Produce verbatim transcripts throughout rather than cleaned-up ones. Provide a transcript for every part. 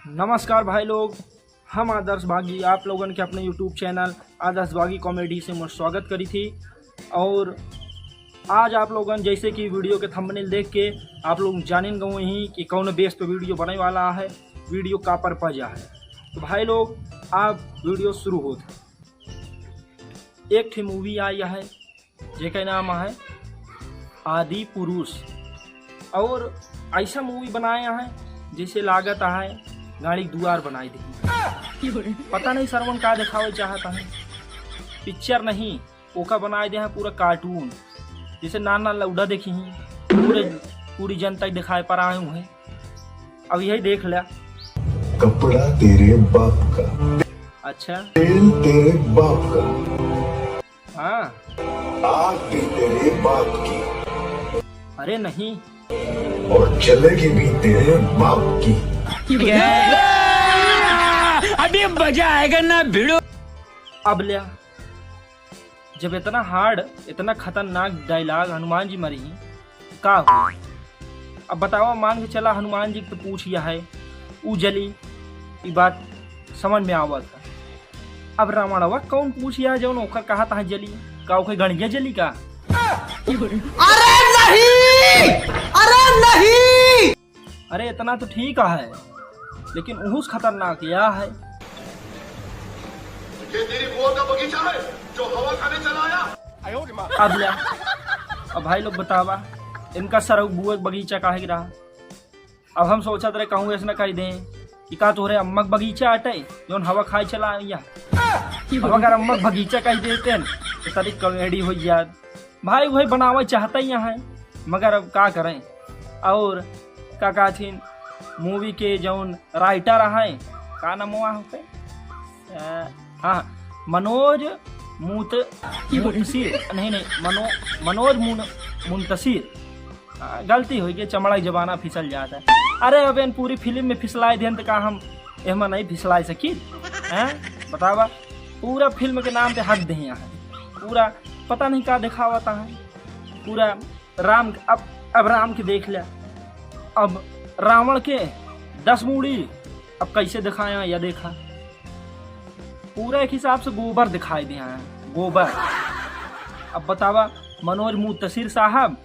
नमस्कार भाई लोग, हम आदर्श बागी आप लोगन के अपने YouTube चैनल आदर्श बागी कॉमेडी से मोर स्वागत करी थी। और आज आप लोगन जैसे कि वीडियो के थंबनेल देख के आप लोग जानिन गए ही कि कौन बेस पे वीडियो बने वाला है, वीडियो का पर्पज है। तो भाई लोग, आप वीडियो शुरू होत है। एक ठे मूवी आई है जेके नाम है आदि पुरुष। और ऐसा मूवी बनाया है जैसे लागत है गाड़ी दुआर बनाई दी। पता नहीं सरवन का दिखावे चाहता है, पिक्चर नहीं, ओका बनाए दे हैं पूरा कार्टून, जैसे नान नान लौड़ा देखी ही, पूरे पूरी जनता के दिखाए पर आए हुए। अब यही देख लिया। कपड़ा तेरे बाप का। अच्छा। तेल तेरे बाप का। हाँ। आग भी तेरे बाप की। अरे नहीं। और जलेगी भी तेरे बाप की। अभी मजा आएगा ना भिड़ो। अब लिया, जब इतना हार्ड, इतना खतरनाक डायलॉग हनुमान जी मरी, का हो? अब बतावा, मान के चला हनुमान जी के तो पूछ यह है, ऊ जली, ई बात समझ में आवत है। अब रावणवा कौन पूछ यह है जौन ओकर कहा तहाँ जली? का ओकर गणिया जली का? अरे नहीं! अरे नहीं! अरे इतना तो ठीक है, लेकिन उहुस खतरनाक यह है। ये तेरी बुआ का बगीचा है जो हवा खाने चला आया? अब लिया, अब भाई लोग बतावा, इनका सरऊ बुआ के बगीचा काहे के रहा? अब हम सोचत रहे कहूँ ऐसा कह दें कि का तोहरे अम्मा के बगीचा अटे जौन हवा खाए चला आया? अब अगर अम्मा के बगीचा कह देते हैं तो तरी कॉमेडी हो जात। भाई वही बनावे चाहते ही हैं, मगर अब का करें। और का कहथिन, मूवी के जौन राइटर हैं, का नाम हुआ होते? अ, हाँ, मनोज मुत-, मुंतशिर, नहीं, नहीं, मनो-, मनोज मुन-, मुंतशिर। आ, गलती होइ गई, चमड़ा के जमाना फिसल जाता है। अरे अब इन पूरी फिल्म में फिसलाए देन तो का हम एहमा नहीं फिसलाए सकी? हैं? बतावा, पूरा फिल्म के नाम पे हक दे यहाँ है, पूरा पता नहीं का दिखावता है, पूरा राम, अब, अब राम के देख लिया, अब रावण के दस मूड़ी, अब कैसे दिखाया या देखा, पूरा एक हिसाब से गोबर दिखाई दिया है, गोबर। अब बतावा मनोज मुंतशिर साहब,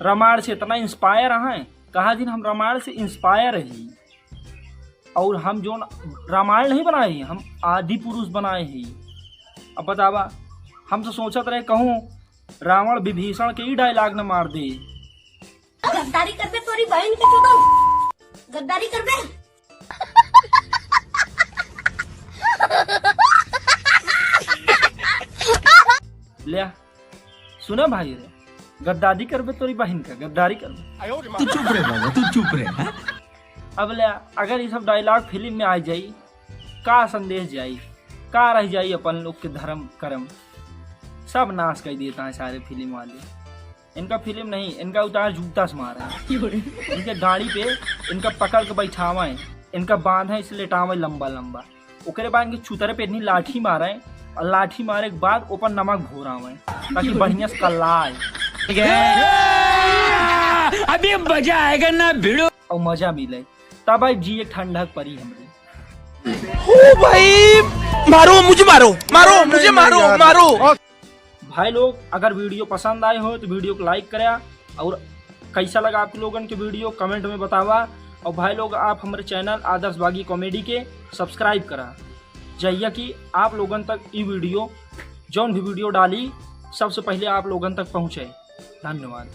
रामायण से इतना इंस्पायर हैं, कहा दिन हम रामायण से इंस्पायर ही, और हम जो रामायण नहीं बनाए ही, हम आदि पुरुष बनाए ही। अब बतावा, हम तो सोचत रहे कहूँ रावण विभीषण के ही डायलॉग न मार दे। गद्दारी करबे तोरी बहन के चुदन, गद्दारी करबे। ले, सुना भाई रे, गद्दारी करबे तोरी बहिन का, गद्दारी करबे। तू चुप रे बाबा, तू चुप रे, हाँ? अब ले, अगर ये सब डायलॉग फिल्म में आ जाई, का संदेश जाई, का रह जाई अपन लोग के धर्म कर्म, सब नाश कर देता है सारे फिल्म वाले। इनका फिल्म नहीं, इनका उतार जूता से मारे। इनके गाड़ी पे इनका पकड़ के बैठावे, इनका बांधे, इसे लेटावे लंबा लंबा। ओकरे बाद इनके चूतरे पे इतनी लाठी मारे और लाठी मारे के बाद ऊपर नमक घोरावे ताकि बढ़िया से कल्लाए। अभी मजा आएगा ना भिड़ो। और मजा मिले, तब भाई जी एक ठंडक परी हमरे। ओ भाई, मारो मुझे, मारो, मारो मुझे, मारो, मारो। भाई लोग, अगर वीडियो पसंद आए हो तो वीडियो को लाइक करा और कैसा लगा आप लोगन के वीडियो कमेंट में बतावा। और भाई लोग, आप हमारे चैनल आदर्श बागी कॉमेडी के सब्सक्राइब करा, जहिया कि आप लोगन तक ई वीडियो, जौन भी वीडियो डाली, सबसे पहले आप लोगन तक पहुँचे। धन्यवाद।